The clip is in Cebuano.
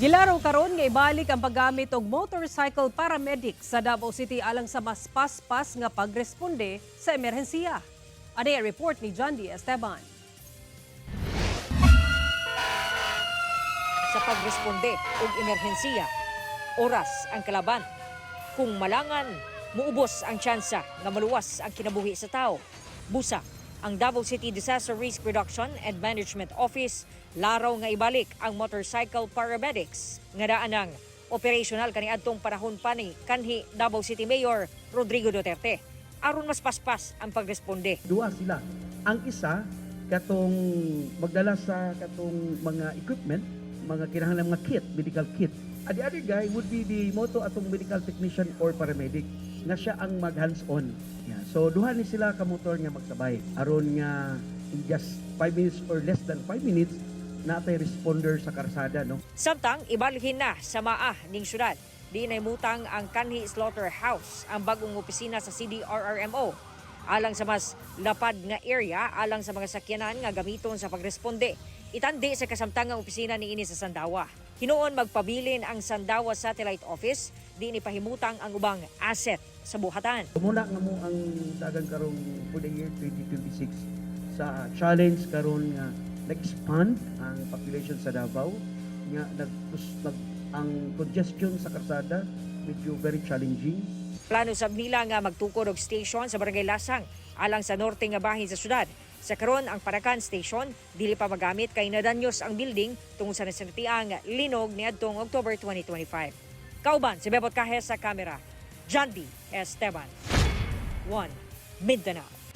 Gilaraw karon nga ibalik ang paggamit og motorcycle paramedic sa Davao City alang sa mas paspas nga pagresponde sa emerhensiya. Ani ang report ni John D. Esteban. Sa pagresponde og emerhensiya, oras ang kalaban. Kung malangan, muubos ang tsansa nga maluwas ang kinabuhi sa tao. Busa, ang Davao City Disaster Risk Reduction and Management Office laraw nga ibalik ang motorcycle paramedics nga daan ang operational kaniadtong panahon pa ni kanhi Davao City Mayor Rodrigo Duterte aron mas paspas ang pagresponde. Duha sila. Ang isa katong magdala sa katong mga equipment, mga kinahanglan, mga kit, medical kit. And the other guy would be the moto atong medical technician or paramedic nga siya ang mag hands-on. Yeah. So duha ni sila ka motor nga magsabay aron nga in just 5 minutes or less than 5 minutes natay responder sa karsada, no. Samtang ibalhin na sa maa ning syudad. Di mutang ang Kanhi Slaughterhouse ang bagong opisina sa CDRRMO. Alang sa mas lapad nga area alang sa mga sakyanan nga gamiton sa pagresponde. Itandi sa kasamtangang opisina niini sa Sandawa. Hinuon magpabilin ang Sandawa Satellite Office, di ni pahimutang ang ubang asset sa buhatan. Muna nga mo ang dagan karong for the year 2026 sa challenge karon nga nag-expand ang population sa Davao nga nag ang congestion sa karsada medyo very challenging. Plano sab nila nga magtukod og station sa Barangay Lasang alang sa norte nga bahin sa syudad. Sa karon, ang Parakan Station dili pa magamit kay nadanyos ang building tungod sa nasinatiang linog niadtong October 2025. Kauban si Bebot Cajes sa kamera. John D. Esteban. 1 Mindanao.